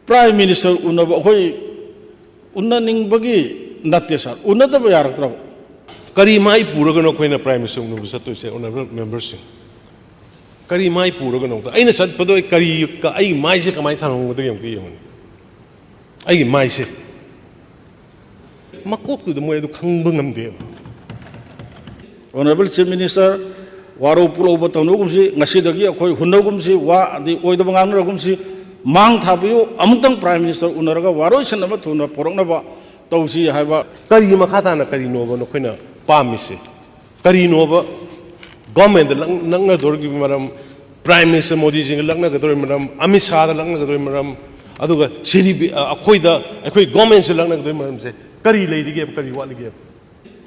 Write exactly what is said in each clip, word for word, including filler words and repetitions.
Prime Minister ꯎꯅꯕ ꯑꯩꯈꯣꯏ ꯎꯅꯅꯤꯡꯕꯒꯤ ꯅꯠꯇꯦ, sir, ꯎꯅꯗꯕ ꯌꯥꯔꯛꯇ꯭ꯔꯕ? ꯀꯔꯤ ꯃꯥꯏ ꯄꯨꯔꯒꯅꯣ ꯑꯩꯈꯣꯏꯅ Prime Minister ꯎꯅꯕ ꯆꯠꯇꯣꯏꯁꯦ, honourable memberꯁꯤꯡ? ꯀꯔꯤ ꯃꯥꯏ ꯄꯨꯔꯒꯅꯣ? ꯑꯩꯅ ꯆꯠꯄꯗꯣ ꯑꯩ ꯀꯔꯤ, ꯑꯩꯒꯤ ꯃꯥꯏꯁꯦ ꯀꯃꯥꯏꯅ ꯊꯥꯡꯉꯝꯒꯗꯒꯦ ꯑꯃꯨꯛꯇ ꯌꯦꯡꯉꯨꯅꯦ꯫ ꯑꯩꯒꯤ ꯃꯥꯏꯁꯦ꯫ ꯃꯀꯣꯛꯇꯨꯗ ꯃꯣꯏ ꯑꯗꯨ ꯈꯪꯕ ꯉꯝꯗꯦꯕ꯫ Honourable Chief Minister, ꯋꯥꯔꯧ ꯄꯨꯛꯂꯧꯕ ꯇꯧꯅꯒꯨꯝꯁꯤ, ꯉꯁꯤꯗꯒꯤ ꯑꯩꯈꯣꯏ ꯍꯨꯟꯅꯒꯨꯝꯁꯤ, ꯋꯥ ꯑꯗꯤ ꯑꯣꯏꯗꯕ ꯉꯥꯡꯅꯔꯒꯨꯝꯁꯤ, ꯃꯥꯡ ꯊꯥꯕꯤꯌꯨ, ꯑꯃꯨꯛꯇꯪ Prime Minister ꯎꯅꯔꯒ ꯋꯥꯔꯣꯏꯁꯤꯟ ꯑꯃ ꯊꯨꯅ ꯄꯨꯔꯛꯅꯕ ꯇꯧꯁꯤ ꯍꯥꯏꯕ꯫ ꯀꯔꯤ ꯃꯈꯥ ꯇꯥꯅ ꯀꯔꯤꯅꯣꯕ ꯅꯈꯣꯏꯅ ꯄꯥꯝꯃꯤꯁꯦ? ꯀꯔꯤꯅꯣꯕ governmentꯗ ꯂꯛ-, ꯅꯛꯅꯗꯣꯔꯤꯕ ꯃꯔꯝ, Prime Minister ꯃꯣꯗꯤꯖꯤꯒ ꯂꯛꯅꯒꯗꯧꯔꯤꯕ ꯃꯔꯝ, ꯑꯃꯤꯠ ꯁꯥꯍꯗ ꯂꯛꯅꯒꯗꯧꯔꯤꯕ ꯃꯔꯝ, ꯑꯗꯨꯒ ꯁꯤ ꯕꯤ-, ꯑ, ꯑꯩꯈꯣꯏꯗ, ꯑꯩꯈꯣꯏ governmentꯁꯦ ꯂꯛꯅꯒꯗꯧꯔꯤꯕ ꯃꯔꯝꯁꯦ ꯀꯔꯤ ꯂꯩꯔꯤꯒꯦꯕ, ꯀꯔꯤ ꯋꯥꯠꯂꯤꯒꯦꯕ?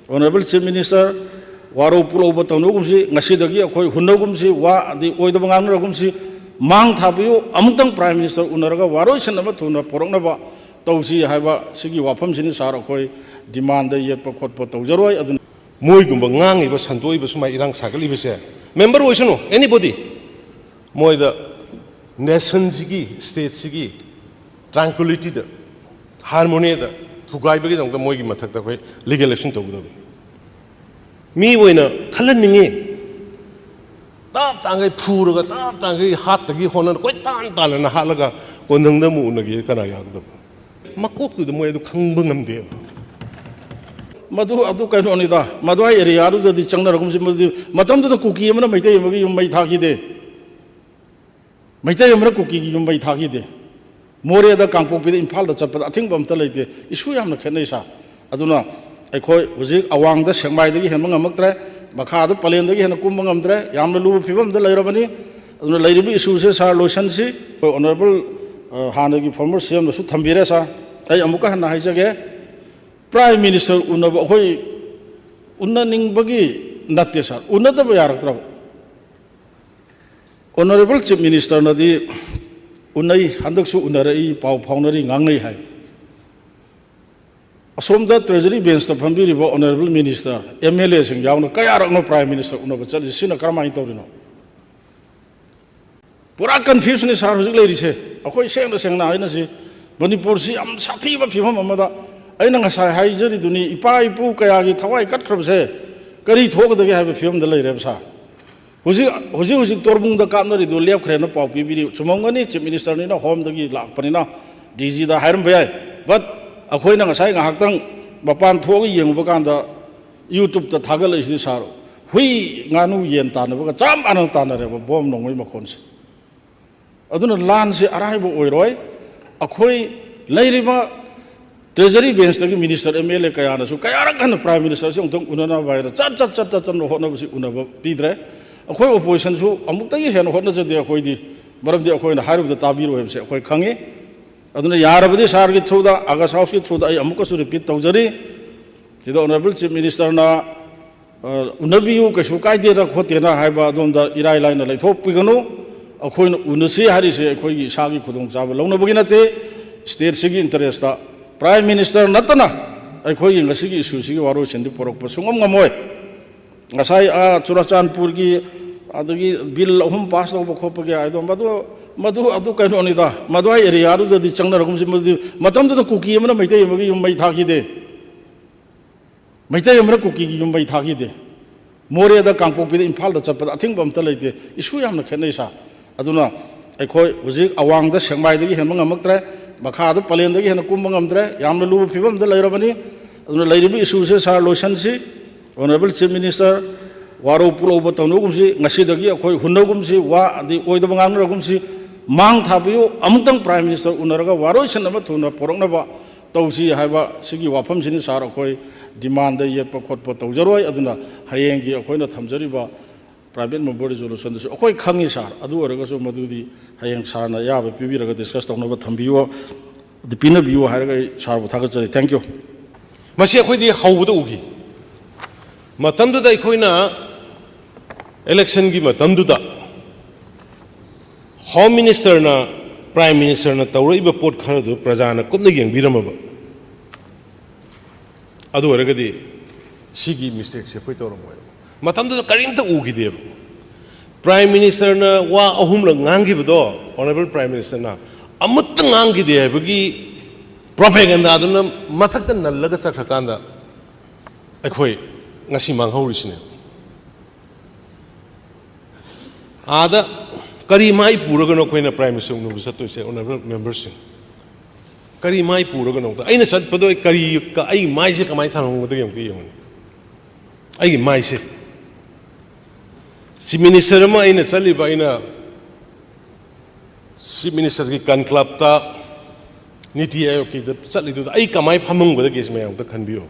Honourable Chief Minister, ꯋꯥꯔꯧ ꯄꯨꯛꯂꯧꯕ ꯇꯧꯅꯒꯨꯝꯁꯤ, ꯉꯁꯤꯗꯒꯤ ꯑꯩꯈꯣꯏ ꯍꯨꯟꯅꯒꯨꯝꯁꯤ, ꯋꯥ ꯑꯗꯤ ꯑꯣꯏꯗꯕ ꯉꯥꯡꯅꯔꯒꯨꯝꯁꯤ, ꯃꯥꯡ ꯊꯥꯕꯤꯌꯨ, ꯑꯃꯨꯛꯇꯪ Prime Minister ꯎꯅꯔꯒ ꯋꯥꯔꯣꯏꯁꯤꯟ ꯑꯃ ꯊꯨꯅ ꯄꯨꯔꯛꯅꯕ ꯇꯧꯁꯤ ꯍꯥꯏꯕ ꯁꯤꯒꯤ ꯋꯥꯐꯝꯁꯤꯅꯤ, sir꯫ ꯑꯩꯈꯣꯏ demandꯗ ꯌꯦꯠꯄ ꯈꯣꯠꯄ ꯇꯧꯖꯔꯣꯏ꯫ ꯑꯗꯨꯅ ꯃꯣꯏꯒꯨꯝꯕ ꯉꯥꯡꯉꯤꯕ, ꯁꯟꯗꯣꯛꯏꯕ, ꯁꯨꯃꯥꯏꯅ ꯏꯔꯥꯡ ꯁꯥꯒꯠꯂꯤꯕꯁꯦ, member ꯑꯣꯏꯁꯅꯨ, anybody, ꯃꯣꯏꯗ nationꯁꯤꯒꯤ, stateꯁꯤꯒꯤ tranquilityꯗ, harmonyꯗ ꯊꯨꯒꯥꯏꯕꯒꯤꯗꯃꯛꯇ ꯃꯣꯏꯒꯤ ꯃꯊꯛꯇ ꯑꯩꯈꯣꯏ legal action ꯇꯧꯒꯗꯕꯅꯤ꯫ ꯃꯤ ꯑꯣꯏꯅ ꯈꯜꯍꯟꯅꯤꯡꯉꯤ꯫ ꯇꯥꯞ ꯇꯥꯡꯈꯩ ꯐꯨꯔꯒ, ꯇꯥꯞ ꯇꯥꯡꯈꯩ ꯍꯥꯠꯇꯒꯤ ꯍꯣꯠꯅꯅ, ꯀꯣꯏ ꯇꯥꯟ ꯇꯥꯟꯅꯅ ꯍꯥꯠꯂꯒ ꯀꯣꯟꯊꯪꯗ ꯑꯃꯨꯛ ꯎꯅꯒꯦ ꯀꯅꯥ ꯌꯥꯒꯗꯕ? ꯃꯀꯣꯛꯇꯨꯗ ꯃꯣꯏ ꯑꯗꯨ ꯈꯪꯕ ꯉꯝꯗꯦꯕ꯫ ꯃꯗꯨ, ꯑꯗꯨ ꯀꯩꯅꯣꯅꯤꯗ, ꯃꯗꯨꯋꯥꯏ areaꯗꯨꯗꯗꯤ ꯆꯪꯅꯔꯒꯨꯝꯁꯤ, ꯃꯗꯨꯗꯤ ꯃꯇꯝꯗꯨꯗ ꯀꯨꯀꯤ ꯑꯃꯅ ꯃꯩꯇꯩ ꯑꯃꯒꯤ ꯌꯨꯝ ꯃꯩ ꯊꯥꯈꯤꯗꯦ꯫ ꯃꯩꯇꯩ ꯑꯃꯅ ꯀꯨꯀꯤꯒꯤ ꯌꯨꯝ ꯃꯩ ꯊꯥꯈꯤꯗꯦ꯫ ꯃꯣꯔꯦꯗ, ꯀꯥꯡꯄꯣꯛꯄꯤꯗ, ꯏꯝꯐꯥꯜꯗ ꯆꯠꯄꯗ ꯑꯊꯤꯡꯕ ꯑꯝꯇ ꯂꯩꯇꯦ꯫ Issue ꯌꯥꯝꯅ ꯈꯦꯠꯅꯩ, sir꯫ ꯑꯗꯨꯅ ꯑꯩꯈꯣꯏ ꯍꯧꯖꯤꯛ ꯑꯋꯥꯡꯗ ꯁꯦꯛꯃꯥꯏꯗꯒꯤ ꯍꯦꯟꯕ ꯉꯝꯃꯛꯇ꯭ꯔꯦ, ꯃꯈꯥꯗ ꯄꯂꯦꯟꯗꯒꯤ ꯍꯦꯟꯅ ꯀꯨꯝꯕ ꯉꯝꯗ꯭ꯔꯦ, ꯌꯥꯝꯅ ꯂꯨꯕ ꯐꯤꯕꯝꯗ ꯂꯩꯔꯕꯅꯤ꯫ ꯑꯗꯨꯅ ꯂꯩꯔꯤꯕ issueꯁꯦ, sir, ꯂꯣꯏꯁꯟꯁꯤ꯫ ꯑꯩꯈꯣꯏ honourable, ꯑ, ꯍꯥꯟꯅꯒꯤ former CMꯅꯁꯨ ꯊꯝꯕꯤꯔꯦ, sir꯫ ꯑꯩ ꯑꯃꯨꯛꯀ ꯍꯟꯅ ꯍꯥꯏꯖꯒꯦ, Prime Minister ꯎꯅꯕ ꯑꯩꯈꯣꯏ ꯎꯅꯅꯤꯡꯕꯒꯤ ꯅꯠꯇꯦ, sir, ꯎꯅꯗꯕ ꯌꯥꯔꯛꯇ꯭ꯔꯕ? Honourable Chief Ministerꯅꯗꯤ ꯎꯅꯩ, ꯍꯟꯗꯛꯁꯨ ꯎꯅꯔꯛꯏ, ꯄꯥꯎ ꯐꯥꯎꯅꯔꯤ, ꯉꯥꯡꯅꯩ ꯍꯥꯏ꯫ ꯑꯁꯣꯝꯗ Treasury benchꯇ ꯐꯝꯕꯤꯔꯤꯕ honourable minister, MLAꯁꯤꯡ ꯌꯥꯎꯅ ꯀꯌꯥꯔꯛꯅꯣ Prime Minister ꯎꯅꯕ ꯆꯠꯂꯤꯁꯤ? ꯁꯤꯅ ꯀꯔꯝꯍꯥꯏꯅ ꯇꯧꯔꯤꯅꯣ? ꯄꯨꯔꯥ ꯀꯟꯐ꯭ꯌꯨꯁꯅꯤ ꯁꯥꯔ ꯍꯧꯖꯤꯛ ꯂꯩꯔꯤꯁꯦ꯫ ꯑꯩꯈꯣꯏ ꯁꯦꯡꯅ ꯁꯦꯡꯅ ꯍꯥꯏꯅꯁꯤ, ꯃꯅꯤꯄꯨꯔꯁꯤ ꯌꯥꯝ ꯁꯥꯊꯤꯕ ꯐꯤꯕꯝ ꯑꯃꯗ, ꯑꯩꯅ ꯉꯁꯥꯏ ꯍꯥꯏꯖꯔꯤꯗꯨꯅꯤ, ꯏꯄꯥ ꯏꯄꯨ ꯀꯌꯥꯒꯤ ꯊꯋꯥꯏ ꯀꯠꯈ꯭ꯔꯕꯁꯦ ꯀꯔꯤ ꯊꯣꯛꯀꯗꯒꯦ ꯍꯥꯏꯕ ꯐꯤꯕꯝꯗ ꯂꯩꯔꯦꯕ ꯁꯥꯔ꯫ ꯍꯧꯖꯤꯛ, ꯍꯧꯖꯤꯛ, ꯍꯧꯖꯤꯛ ꯇꯣꯔꯕꯨꯡꯗ ꯀꯥꯞꯅꯔꯤꯗꯨ ꯂꯦꯞꯈ꯭ꯔꯦꯅ ꯄꯥꯎ ꯄꯤꯕꯤꯔꯤ꯫ ꯆꯨꯝꯃꯝꯒꯅꯤ, ꯆꯤꯐ ꯃꯤꯅꯤꯁꯇꯔꯅꯤꯅ, ꯍꯣꯝꯗꯒꯤ ꯂꯥꯛꯄꯅꯤꯅ, ꯗꯤ ꯖꯤꯗ ꯍꯥꯏꯔꯝꯕ ꯌꯥꯏ꯫ But ꯑꯩꯈꯣꯏꯅ ꯉꯁꯥꯏ ꯉꯥꯏꯍꯥꯛꯇꯪ ꯃꯄꯥꯟ ꯊꯣꯛꯑꯒ ꯌꯦꯡꯉꯨꯕ ꯀꯥꯟꯗ, ꯌꯨꯇ꯭ꯌꯨꯕꯇ ꯊꯥꯒꯠꯂꯛꯏꯁꯤꯗꯤ ꯁꯥꯔ, ꯍꯨꯏ, ꯉꯥꯅꯨ, ꯌꯦꯟ ꯇꯥꯟꯅꯕꯒ ꯆꯞ ꯃꯥꯟꯅꯅ ꯇꯥꯟꯅꯔꯦꯕ, ꯕꯣꯝ ꯅꯣꯡꯃꯩ ꯃꯈꯣꯟꯁꯦ꯫ ꯑꯗꯨꯅ ꯂꯥꯟꯁꯦ ꯑꯔꯥꯏꯕ ꯑꯣꯏꯔꯣꯏ꯫ ꯑꯩꯈꯣꯏ ꯂꯩꯔꯤꯕ ꯇ꯭ꯔꯦꯖꯔꯤ ꯕꯦꯟꯁꯇꯒꯤ ꯃꯤꯅꯤꯁꯇꯔ, ꯑꯦꯝ ꯑꯦꯜ ꯑꯦ ꯀꯌꯥꯅꯁꯨ ꯀꯌꯥꯔꯛ ꯍꯟꯅ ꯄ꯭ꯔꯥꯏꯝ ꯃꯤꯅꯤꯁꯇꯔꯁꯦ ꯑꯃꯨꯛꯇꯪ ꯎꯅꯅꯕ ꯍꯥꯏꯅ ꯆꯠ ꯆꯠ ꯆꯠ ꯆꯠꯅ ꯍꯣꯠꯅꯕꯁꯤ ꯎꯅꯕ ꯄꯤꯗ꯭ꯔꯦ꯫ ꯑꯩꯈꯣꯏ ꯑꯣꯄꯣꯖꯤꯁꯟꯁꯨ ꯑꯃꯨꯛꯇꯒꯤ ꯍꯦꯟꯅ ꯍꯣꯠꯅꯖꯗꯦ ꯑꯩꯈꯣꯏꯗꯤ, ꯃꯔꯝꯗꯤ ꯑꯩꯈꯣꯏꯅ ꯍꯥꯏꯔꯨꯕꯗ ꯇꯥꯕꯤꯔꯣꯏ ꯍꯥꯏꯕꯁꯦ ꯑꯩꯈꯣꯏ ꯈꯪꯉꯤ꯫ ꯑꯗꯨꯅ ꯌꯥꯔꯕꯗꯤ ꯁꯥꯔꯒꯤ ꯊ꯭ꯔꯨꯗ, ꯑꯥꯒꯁ ꯍꯥꯎꯁꯀꯤ ꯊ꯭ꯔꯨꯗ ꯑꯩ ꯑꯃꯨꯛꯀꯁꯨ ꯔꯤꯄꯤꯠ ꯇꯧꯖꯔꯤ, ꯁꯤꯗ ꯑꯣꯅꯔꯦꯕꯜ ꯆꯤꯐ ꯃꯤꯅꯤꯁꯇꯔꯅ ꯑ, ꯎꯅꯕꯤꯌꯨ, ꯀꯩꯁꯨ ꯀꯥꯏꯗꯦꯅ ꯈꯣꯠꯇꯦꯅ ꯍꯥꯏꯕ ꯑꯗꯣꯝꯗ ꯏꯔꯥꯏ ꯂꯥꯏꯅ ꯂꯩꯊꯣꯛꯄꯤꯒꯅꯨ꯫ ꯑꯩꯈꯣꯏꯅ ꯎꯅꯁꯤ ꯍꯥꯏꯔꯤꯁꯦ ꯑꯩꯈꯣꯏꯒꯤ ꯏꯁꯥꯒꯤ ꯈꯨꯗꯣꯡꯆꯥꯕ ꯂꯧꯅꯕꯒꯤ ꯅꯠꯇꯦ, ꯁ꯭ꯇꯦꯠꯁꯤꯒꯤ ꯏꯟꯇꯔꯦꯁꯇ꯫ ꯄ꯭ꯔꯥꯏꯝ ꯃꯤꯅꯤꯁꯇꯔ ꯅꯠꯇꯅ ꯑꯩꯈꯣꯏꯒꯤ ꯉꯁꯤꯒꯤ ꯏꯁꯨꯁꯤꯒꯤ ꯋꯥꯔꯣꯏꯁꯤꯟꯗꯤ ꯄꯨꯔꯛꯄ ꯁꯨꯡꯉꯝ ꯉꯝꯃꯣꯏ꯫ ꯉꯁꯥꯏ, ꯑ, ꯆꯨꯔꯥꯆꯥꯟꯄꯨꯔꯒꯤ ꯑꯗꯒꯤ ꯕꯤꯜ ꯑꯍꯨꯝ ꯄꯥꯁ ꯇꯧꯕ ꯈꯣꯠꯄꯒꯤ ꯍꯥꯏꯗꯣ, ꯃꯗꯨ, ꯃꯗꯨ, ꯑꯗꯨ ꯀꯩꯅꯣꯅꯤꯗ, ꯃꯗꯨꯋꯥꯏ ꯑꯦꯔꯤꯌꯥꯗꯨꯗꯗꯤ ꯆꯪꯅꯔꯒꯨꯝꯁꯤ꯫ ꯃꯗꯨꯗꯤ ꯃꯇꯝꯗꯨꯗ ꯀꯨꯀꯤ ꯑꯃꯅ ꯃꯩꯇꯩ ꯑꯃꯒꯤ ꯌꯨꯝ ꯃꯩ ꯊꯥꯈꯤꯗꯦ꯫ ꯃꯩꯇꯩ ꯑꯃꯅ ꯀꯨꯀꯤꯒꯤ ꯌꯨꯝ ꯃꯩ ꯊꯥꯈꯤꯗꯦ꯫ ꯃꯣꯔꯦꯗ, ꯀꯥꯡꯄꯣꯛꯄꯤꯗ, ꯏꯝꯐꯥꯜꯗ ꯆꯠꯄꯗ ꯑꯊꯤꯡꯕ ꯑꯝꯇ ꯂꯩꯇꯦ꯫ ꯏꯁꯨ ꯌꯥꯝꯅ ꯈꯦꯠꯅꯩ ꯁꯥꯔ꯫ ꯑꯗꯨꯅ ꯑꯩꯈꯣꯏ ꯍꯧꯖꯤꯛ ꯑꯋꯥꯡꯗ ꯁꯦꯛꯃꯥꯏꯗꯒꯤ ꯍꯦꯟꯕ ꯉꯝꯃꯛꯇ꯭ꯔꯦ, ꯃꯈꯥꯗ ꯄꯂꯦꯟꯗꯒꯤ ꯍꯦꯟꯅ ꯀꯨꯝꯕ ꯉꯝꯗ꯭ꯔꯦ꯫ ꯌꯥꯝꯅ ꯂꯨꯕ ꯐꯤꯕꯝꯗ ꯂꯩꯔꯕꯅꯤ꯫ ꯑꯗꯨꯅ ꯂꯩꯔꯤꯕ ꯏꯁꯨꯁꯦ ꯁꯥꯔ ꯂꯣꯏꯁꯟꯁꯤ꯫ ꯑꯣꯅꯔꯦꯕꯜ ꯆꯤꯐ ꯃꯤꯅꯤꯁꯇꯔ, ꯋꯥꯔꯧ ꯄꯨꯛꯂꯧꯕ ꯇꯧꯅꯒꯨꯝꯁꯤ, ꯉꯁꯤꯗꯒꯤ ꯑꯩꯈꯣꯏ ꯍꯨꯟꯅꯒꯨꯝꯁꯤ, ꯋꯥ ꯑꯗꯤ ꯑꯣꯏꯗꯕ ꯉꯥꯡꯅꯔꯒꯨꯝꯁꯤ꯫ ꯃꯥꯡ ꯊꯥꯕꯤꯌꯨ, ꯑꯃꯨꯛꯇꯪ ꯄ꯭ꯔꯥꯏꯝ ꯃꯤꯅꯤꯁꯇꯔ ꯎꯅꯔꯒ ꯋꯥꯔꯣꯏꯁꯤꯟ ꯑꯃ ꯊꯨꯅ ꯄꯨꯔꯛꯅꯕ ꯇꯧꯁꯤ ꯍꯥꯏꯕ ꯁꯤꯒꯤ ꯋꯥꯐꯝꯁꯤꯅꯤ ꯁꯥꯔ꯫ ꯑꯩꯈꯣꯏ ꯗꯤꯃꯥꯟꯗ ꯌꯦꯠꯄ ꯈꯣꯠꯄ ꯇꯧꯖꯔꯣꯏ꯫ ꯑꯗꯨꯅ ꯍꯌꯦꯡꯒꯤ ꯑꯩꯈꯣꯏꯅ ꯊꯝꯖꯔꯤꯕ private member resolutionꯗꯁꯨ ꯑꯩꯈꯣꯏ ꯈꯪꯉꯤ ꯁꯥꯔ, ꯑꯗꯨ ꯑꯣꯏꯔꯒꯁꯨ ꯃꯗꯨꯗꯤ ꯍꯌꯦꯡ ꯁꯥꯔꯅ ꯑꯌꯥꯕ ꯄꯤꯕꯤꯔꯒ discuss ꯇꯧꯅꯕ ꯊꯝꯕꯤꯌꯨ, ꯄꯤꯅꯕꯤꯌꯨ ꯍꯥꯏꯔꯒ ꯑꯩ ꯁꯥꯔꯕꯨ ꯊꯥꯒꯠꯆꯔꯤ꯫ Thank you꯫ ꯃꯁꯤ ꯑꯩꯈꯣꯏꯗꯤ ꯍꯧꯕꯗ ꯎꯈꯤ꯫ ꯃꯇꯝꯗꯨꯗ ꯑꯩꯈꯣꯏꯅ electionꯒꯤ ꯃꯇꯝꯗꯨꯗ Home Ministerꯅ, Prime Ministerꯅ ꯇꯧꯔꯛꯏꯕ ꯄꯣꯠ ꯈꯔꯗꯨ ꯄ꯭ꯔꯖꯥꯅ ꯀꯨꯞꯅ ꯌꯦꯡꯕꯤꯔꯝꯃꯕ꯫ ꯑꯗꯨ ꯑꯣꯏꯔꯒꯗꯤ ꯁꯤꯒꯤ mistakeꯁꯦ ꯑꯩꯈꯣꯏ ꯇꯧꯔꯝꯃꯣꯏꯕ꯫ ꯃꯇꯝꯗꯨꯗ ꯀꯔꯤꯝꯇ ꯎꯈꯤꯗꯦꯕ꯫ Prime Ministerꯅ ꯋꯥ ꯑꯍꯨꯝꯂꯛ ꯉꯥꯡꯈꯤꯕꯗꯣ, Honourable Prime Ministerꯅ ꯑꯃꯠꯇ ꯉꯥꯡꯈꯤꯗꯦ ꯍꯥꯏꯕꯒꯤ propagandaꯗꯨꯅ ꯃꯊꯛꯇ ꯅꯜꯂꯒ ꯆꯠꯈ꯭ꯔꯀꯥꯟꯗ ꯑꯩꯈꯣꯏ ꯉꯁꯤ ꯃꯥꯡꯍꯧꯔꯤꯁꯤꯅꯦ꯫ ꯑꯥꯗ ꯀꯔꯤ ꯃꯥꯏ ꯄꯨꯔꯒꯅꯣ ꯑꯩꯈꯣꯏꯅ Prime Minister ꯎꯅꯕ ꯆꯠꯇꯣꯏꯁꯦ, Honourable Memberꯁꯤꯡ? ꯀꯔꯤ ꯃꯥꯏ ꯄꯨꯔꯒꯅꯣ? ꯑꯩꯅ ꯆꯠꯄꯗꯣ ꯑꯩ ꯀꯔꯤ, ꯑꯩꯒꯤ ꯃꯥꯏꯁꯦ ꯀꯃꯥꯏꯅ ꯊꯝꯃꯝꯒꯗꯒꯦ ꯑꯃꯨꯛꯇ ꯌꯦꯡꯉꯨꯅꯦ꯫ ꯑꯩꯒꯤ ꯃꯥꯏꯁꯦ, Chief Minister ꯑꯃ ꯑꯩꯅ ꯆꯠꯂꯤꯕ, ꯑꯩꯅ Chief Ministerꯒꯤ conclaveꯇ, ꯅꯤꯇꯤ ꯑꯥꯌꯣꯒꯀꯤꯗ ꯆꯠꯂꯤꯗꯨꯗ ꯑꯩ ꯀꯃꯥꯏꯅ ꯐꯝꯃꯝꯒꯗꯒꯦ ꯁꯤ ꯃꯌꯥꯝ ꯑꯝꯇ ꯈꯟꯕꯤꯌꯨ꯫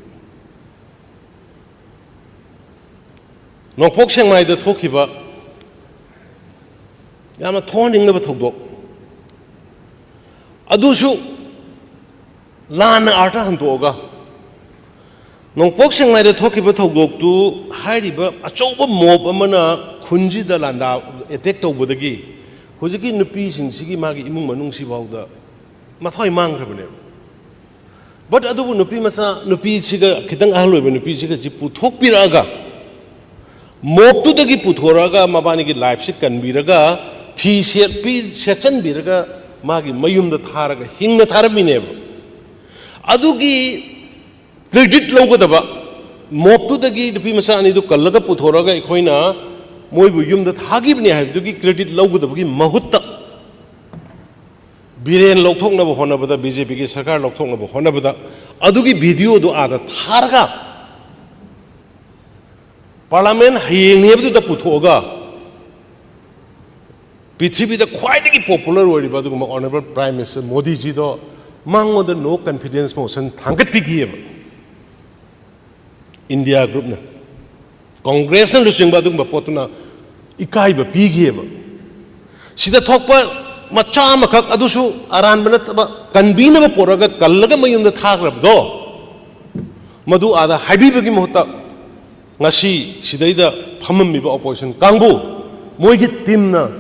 ꯅꯣꯡꯄꯣꯛ ꯁꯦꯛꯃꯥꯏꯗ ꯊꯣꯛꯈꯤꯕ ꯌꯥꯝꯅ ꯊꯣꯛꯍꯟꯅꯤꯡꯗꯕ ꯊꯧꯗꯣꯛ ꯑꯗꯨꯁꯨ ꯂꯥꯟꯅ ꯑꯥꯔꯊ ꯍꯟꯗꯣꯛꯑꯒ, ꯅꯣꯡꯄꯣꯛ ꯁꯦꯛꯃꯥꯏꯗ ꯊꯣꯛꯈꯤꯕ ꯊꯧꯗꯣꯛꯇꯨ ꯍꯥꯏꯔꯤꯕ ꯑꯆꯧꯕ mob ꯑꯃꯅ ꯈꯨꯟꯁꯤꯗ ꯂꯥꯟꯗꯥ, attack ꯇꯧꯕꯗꯒꯤ ꯍꯧꯖꯤꯛꯀꯤ ꯅꯨꯄꯤꯁꯤꯡꯁꯤꯒꯤ ꯃꯥꯒꯤ ꯏꯃꯨꯡ ꯃꯅꯨꯡꯁꯤꯐꯥꯎꯗ ꯃꯊ꯭ꯋꯥꯏ ꯃꯥꯡꯈ꯭ꯔꯕꯅꯦꯕ꯫ But ꯑꯗꯨꯕꯨ ꯅꯨꯄꯤ ꯃꯆꯥ, ꯅꯨꯄꯤꯁꯤꯒ ꯈꯤꯇꯪ ꯑꯍꯜ ꯑꯣꯏꯕ ꯅꯨꯄꯤꯁꯤꯒꯁꯤ ꯄꯨꯊꯣꯛꯄꯤꯔꯛꯑꯒ, mobꯇꯨꯗꯒꯤ ꯄꯨꯊꯣꯔꯛꯑꯒ ꯃꯕꯥꯅꯤꯒꯤ lifeꯁꯤ ꯀꯟꯕꯤꯔꯒ, ꯐꯤ ꯁꯦꯠꯄꯤ-, ꯁꯦꯠꯆꯟꯕꯤꯔꯒ ꯃꯥꯒꯤ ꯃꯌꯨꯝꯗ ꯊꯥꯔꯒ ꯍꯤꯡꯅ ꯊꯥꯔꯝꯃꯤꯅꯦꯕ꯫ ꯑꯗꯨꯒꯤ credit ꯂꯧꯒꯗꯕ, mobꯇꯨꯗꯒꯤ ꯅꯨꯄꯤ ꯃꯆꯥ ꯑꯅꯤꯗꯨ ꯀꯜꯂꯒ ꯄꯨꯊꯣꯔꯛꯑꯒ ꯑꯩꯈꯣꯏꯅ ꯃꯣꯏꯕꯨ ꯌꯨꯝꯗ ꯊꯥꯈꯤꯕꯅꯤ ꯍꯥꯏꯕꯗꯨꯒꯤ credit ꯂꯧꯒꯗꯕꯒꯤ ꯃꯍꯨꯠꯇ, ꯕꯤꯔꯦꯟ ꯂꯧꯊꯣꯛꯅꯕ ꯍꯣꯠꯅꯕꯗ, BJPꯒꯤ ꯁꯔꯀꯥꯔ ꯂꯧꯊꯣꯛꯅꯕ ꯍꯣꯠꯅꯕꯗ, ꯑꯗꯨꯒꯤ videoꯗꯨ ꯑꯥꯗ ꯊꯥꯔꯒ, Parliament ꯍꯌꯦꯡꯅꯤ ꯍꯥꯏꯕꯗꯨꯗ ꯄꯨꯊꯣꯛꯑꯒ, ꯄ꯭ꯔꯤꯊꯤꯕꯤꯗ ꯈ꯭ꯋꯥꯏꯗꯒꯤ popular ꯑꯣꯏꯔꯤꯕ ꯑꯗꯨꯒꯨꯝꯕ Honourable Prime Minister ꯃꯣꯗꯤꯖꯤꯗꯣ, ꯃꯉꯣꯟꯗ no confidence motion ꯊꯥꯡꯒꯠꯄꯤꯈꯤꯑꯕ꯫ India Groupꯅ, Congressꯅ ꯂꯨꯆꯤꯡꯕ ꯑꯗꯨꯒꯨꯝꯕ ꯄꯣꯠꯇꯨꯅ ꯏꯀꯥꯏꯕ ꯄꯤꯈꯤꯑꯕ꯫ ꯁꯤꯗ ꯊꯣꯛꯄ ꯃꯆꯥ ꯑꯃꯈꯛ, ꯑꯗꯨꯁꯨ ꯑꯔꯥꯟꯕ ꯅꯠꯇꯕ, ꯀꯟꯕꯤꯅꯕ ꯄꯣꯔꯛꯑꯒ ꯀꯜꯂꯒ ꯃꯌꯨꯝꯗ ꯊꯥꯈ꯭ꯔꯕꯗꯣ, ꯃꯗꯨ ꯑꯥꯗ ꯍꯥꯏꯕꯤꯕꯒꯤ ꯃꯍꯨꯠꯇ, ꯉꯁꯤ ꯁꯤꯗꯩꯗ ꯐꯝꯃꯝꯃꯤꯕ opposition ꯀꯥꯡꯕꯨ, ꯃꯣꯏꯒꯤ teamꯅ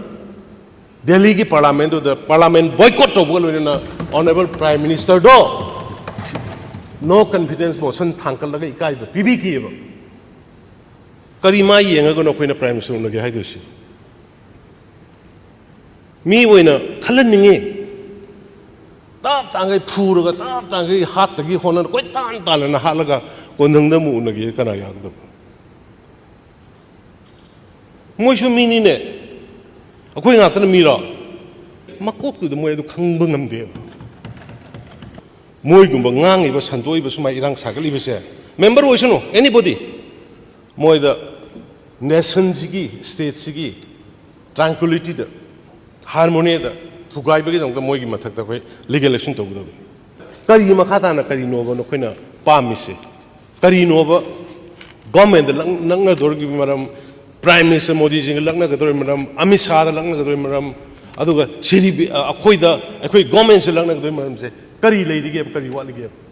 ꯗꯦꯜꯂꯤꯒꯤ Parliamentꯗꯨꯗ Parliament boycott ꯇꯧꯕꯒ ꯂꯣꯏꯅꯅ Honourable Prime Ministerꯗꯣ no confidence motion ꯊꯥꯡꯒꯠꯂꯒ ꯏꯀꯥꯏꯕ ꯄꯤꯕꯤꯈꯤꯑꯕ꯫ ꯀꯔꯤ ꯃꯥꯏ ꯌꯦꯡꯉꯒꯅꯣ ꯑꯩꯈꯣꯏꯅ Prime Minister ꯎꯅꯒꯦ ꯍꯥꯏꯗꯣꯏꯁꯤ? ꯃꯤ ꯑꯣꯏꯅ ꯈꯜꯍꯟꯅꯤꯡꯉꯤ꯫ ꯇꯞ ꯇꯥꯡꯈꯩ ꯐꯨꯔꯒ, ꯇꯞ ꯇꯥꯡꯈꯩ ꯍꯥꯠꯇꯒꯤ ꯍꯣꯠꯅ, ꯀꯣꯏ ꯇꯥꯟ ꯇꯥꯟꯅꯅ ꯍꯥꯠꯂꯒ ꯀꯣꯟꯊꯪꯗ ꯑꯃꯨꯛ ꯎꯅꯒꯦ ꯀꯅꯥ ꯌꯥꯒꯗꯕ? ꯃꯣꯏꯁꯨ ꯃꯤꯅꯤꯅꯦ꯫ ꯑꯩꯈꯣꯏ ꯉꯥꯛꯇꯅ ꯃꯤꯔꯣ? ꯃꯀꯣꯛꯇꯨꯗ ꯃꯣꯏ ꯑꯗꯨ ꯈꯪꯕ ꯉꯝꯗꯦꯕ꯫ ꯃꯣꯏꯒꯨꯝꯕ ꯉꯥꯡꯉꯤꯕ, ꯁꯟꯗꯣꯛꯏꯕ, ꯁꯨꯃꯥꯏ ꯏꯔꯥꯡ ꯁꯥꯒꯠꯂꯤꯕꯁꯦ, ꯃꯦꯝꯕꯔ ꯑꯣꯏꯁꯅꯨ, anybody, ꯃꯣꯏꯗ ꯅꯦꯁꯟꯁꯤꯒꯤ, ꯁ꯭ꯇꯦꯠꯁꯤꯒꯤ ꯇ꯭ꯔꯥꯟꯀ꯭ꯋꯤꯂꯤꯇꯤꯗ, ꯍꯥꯔꯃꯣꯅꯤꯗ ꯊꯨꯒꯥꯏꯕꯒꯤꯗꯃꯛꯇ ꯃꯣꯏꯒꯤ ꯃꯊꯛꯇ ꯑꯩꯈꯣꯏ ꯂꯤꯒꯦꯜ ꯑꯦꯛꯁꯟ ꯇꯧꯒꯗꯕꯅꯤ꯫ ꯀꯔꯤ ꯃꯈꯥ ꯇꯥꯅ ꯀꯔꯤꯅꯣꯕ ꯅꯈꯣꯏꯅ ꯄꯥꯝꯃꯤꯁꯦ? ꯀꯔꯤꯅꯣꯕ ꯒꯣꯔꯃꯦꯟꯗ ꯂꯛ-, ꯅꯛꯅꯗꯣꯔꯤꯕ ꯃꯔꯝ, ꯄ꯭ꯔꯥꯏꯝ ꯃꯤꯅꯤꯁꯇꯔ ꯃꯣꯗꯤꯖꯤꯒ ꯂꯛꯅꯒꯗꯧꯔꯤꯕ ꯃꯔꯝ, ꯑꯃꯤꯠ ꯁꯥꯍꯗ ꯂꯛꯅꯒꯗꯧꯔꯤꯕ ꯃꯔꯝ, ꯑꯗꯨꯒ ꯁꯤꯔꯤ ꯕꯤ-, ꯑ, ꯑꯩꯈꯣꯏꯗ, ꯑꯩꯈꯣꯏ ꯒꯣꯔꯃꯦꯟꯁꯦ ꯂꯛꯅꯒꯗꯧꯔꯤꯕ ꯃꯔꯝꯁꯦ ꯀꯔꯤ ꯂꯩꯔꯤꯒꯦꯕ, ꯀꯔꯤ ꯋꯥꯠꯂꯤꯒꯦꯕ?